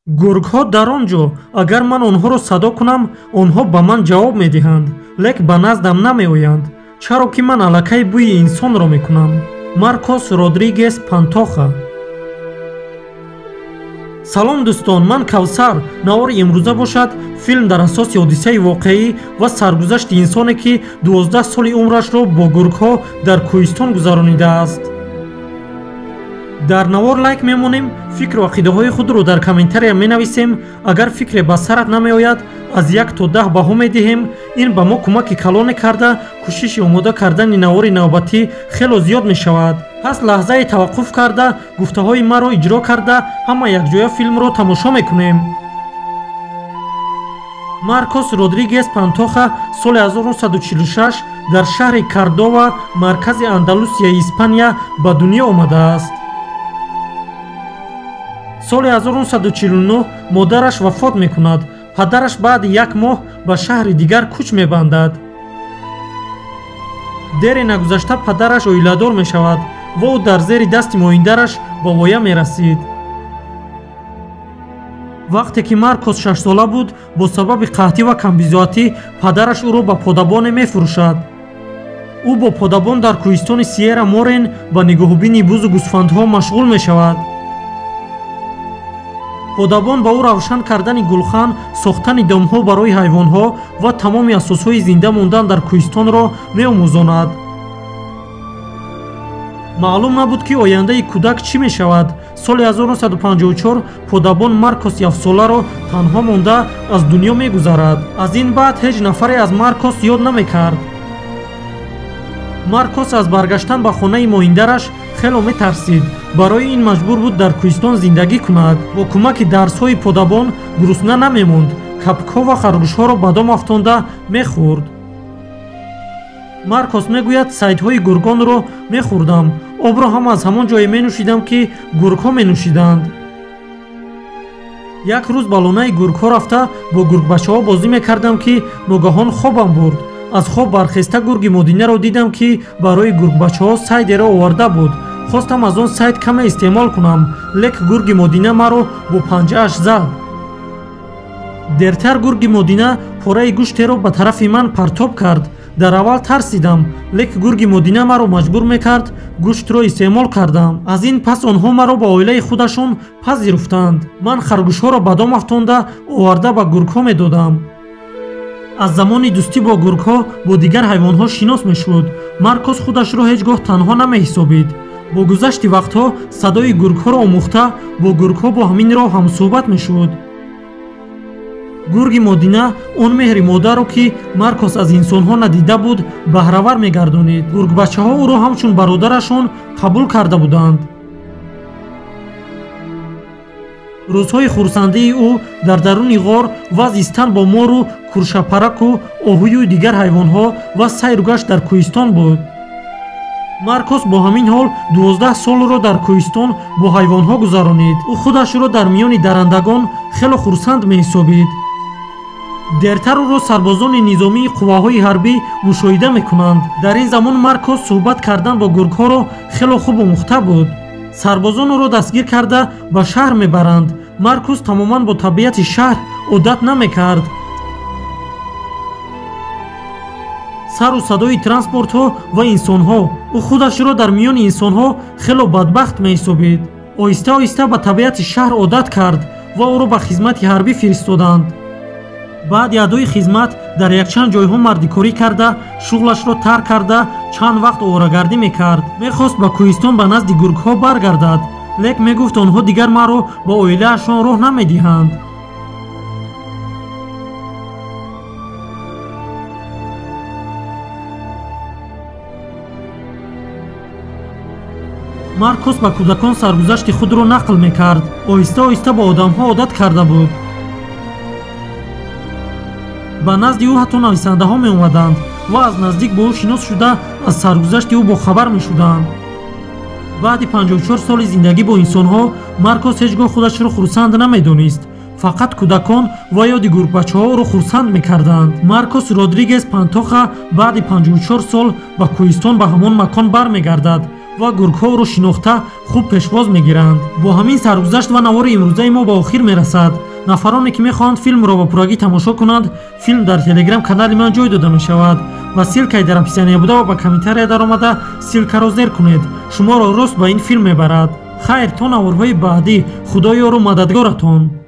Гургҳо дар он ҷо, агар ман онҳоро садо кунам, онҳо ба ман ҷавоб медиҳанд, лек ба наздам намеоянд, чаро ки ман аллакай бӯи инсонро мекунам. Маркос Родригес Пантоха. Салом дӯстон, ман Кавсар. Навори имрӯза бошад филм дар асоси ҳодисаи воқеӣ ва саргузашти инсоне, ки 12 соли умрашро бо гургҳо дар кӯҳистон гузаронидааст. Дар навор лайк мемонем, фикру ақидаҳои худро дар комментария менависем. Агар фикре ба сарат намеояд, аз 1 то 10 баҳо медиҳем. Ин ба мо кӯмаки калоне карда, кӯшиши омода кардани навори навбатӣ хело зиёд мешавад. Пас лаҳзае таваққуф карда, гуфтаҳои маро иҷро карда, ҳама якҷоя филмро тамошо мекунем. Маркос Родригес Пантоха соли 1946 дар шаҳри Кардова, маркази Андалусияи Испания ба дунё омадааст. Соли 1949 модараш вафот мекунад. Падараш баъди як моҳ ба шаҳри дигар кӯч мебандад. Дере нагузашта падараш оиладор мешавад ва ӯ дар зери дасти моиндараш ба воя мерасид. Вақте ки Маркос 6сола буд, бо сабаби қаҳтӣ ва камбизоатӣ падараш ӯро ба подабоне мефурӯшад. Ӯ бо подабон дар кӯҳистони Сиера Морен ба нигоҳубини бузу гӯсфандҳо машғул мешавад. Подабон ба ӯ равшан кардани гулхан, сохтани домҳо барои ҳайвонҳо ва тамоми асосҳои зинда мондан дар кӯҳистонро меомӯзонад. Маълум набуд, ки ояндаи кӯдак чӣ мешавад. Соли 1954 подабон Маркос 7соларо танҳо монда аз дунё мегузарад. Аз ин баъд ҳеҷ нафаре аз Маркос ёд намекард. Маркос аз баргаштан ба хонаи моиндараш хело метарсид. Барои ин маҷбур буд дар кӯҳистон зиндагӣ кунад. Бо кӯмаки дарсҳои подабон гурусна намемонд, капкҳо ва харгӯшҳоро ба дом афтонда мехӯрд. Маркос мегӯяд: сайдҳои гургонро мехӯрдам, обро ҳам аз ҳамон ҷое менӯшидам, ки гургҳо менӯшиданд. Як рӯз ба лонаи гургҳо рафта бо гургбачаҳо бозӣ мекардам, ки ногаҳон хобам бурд. Аз хоб бархеста гурги модинаро дидам, ки барои гургбачаҳо сайдеро оварда буд. Хостам аз он сайд каме истеъмол кунам, лек гурги модина маро бо панҷааш зад. Дертар гурги модина пораи гӯштеро ба тарафи ман партоб кард. Дар аввал тарсидам, лек гурги модина маро маҷбур мекард, гӯштро истеъмол кардам. Аз ин пас онҳо маро ба оилаи худашон пазируфтанд. Ман харгӯшҳоро ба дом афтонда оварда ба гургҳо медодам. Аз замони дӯстӣ бо гургҳо бо дигар ҳайвонҳо шинос мешуд. Маркос худашро ҳеҷ гоҳ танҳо намеҳисобид. Бо гузашти вақтҳо садои гургҳоро омӯхта, бо гургҳо бо ҳамин роҳ ҳамсӯҳбат мешуд. Гурги модина он меҳри модарро, ки Маркос аз инсонҳо надида буд, баҳравар мегардонид. Гургбачаҳо ӯро ҳамчун бародарашон қабул карда буданд. Рӯзҳои хурсандии ӯ дар даруни ғор ва зистан бо мору куршапараку оҳую дигар ҳайвонҳо ва сайру гашт дар кӯҳистон буд. Маркос бо ҳамин ҳол 12 солро дар кӯҳистон бо ҳайвонҳо гузаронид. Ӯ худашро дар миёни дарандагон хело хурсанд меҳисобид. Дертар ӯро сарбозони низомии қувваҳои ҳарбӣ мушоҳида мекунанд. Дар ин замон Маркос суҳбат кардан бо гургҳоро хело хуб омӯхта буд. Сарбозон ӯро дастгир карда ба шаҳр мебаранд. Маркос тамоман бо табиати шаҳр одат намекард. Сару садои транспортҳо ва инсонҳо. Ӯ худашро дар миёни инсонҳо хело бадбахт меҳисобид. Оҳиста оҳиста ба табиати шаҳр одат кард ва ӯро ба хизмати ҳарбӣ фиристоданд. Баъди адои хизмат дар якчанд ҷойҳо мардикорӣ карда, шуғлашро тарк карда, чанд вақт оворагардӣ мекард. Мехост ба кӯҳистон ба назди гургҳо баргардад, лек мегуфт онҳо дигар маро ба оилаашон роҳ намедиҳанд. Маркос ба кӯдакон саргузашти худро нақл мекард. Оҳиста оҳиста ба одамҳо одат карда буд. Ба назди ӯ ҳатто нависандаҳо меомаданд ва аз наздик бо ӯ шинос шуда аз саргузашти ӯ бохабар мешуданд. Баъди 54 соли зиндагӣ бо инсонҳо Маркос ҳеҷ гоҳ худашро хурсанд намедонист. Фақат кӯдакон ва ёди гургбачаҳо ӯро хурсанд мекарданд. Маркос Родригес Пантоха баъди 54 сол ба кӯҳистон ба ҳамон макон бармегардад. Ва гургҳо ӯро шинохта хуб пешвоз мегиранд. Бо ҳамин саргузашт ва навори имрӯзаи мо ба охир мерасад. Нафароне ки мехоҳанд филмро ба пуррагӣ тамошо кунанд, филм дар телеграм канали ман ҷой дода мешавад ва ссылка и дар описания буда ва ба комментария даромада ссылка ро зер кунед, шуморо рост ба ин филм мебарад. Хайр, то наворҳои баъдӣ, Худо ёру мададгоратон.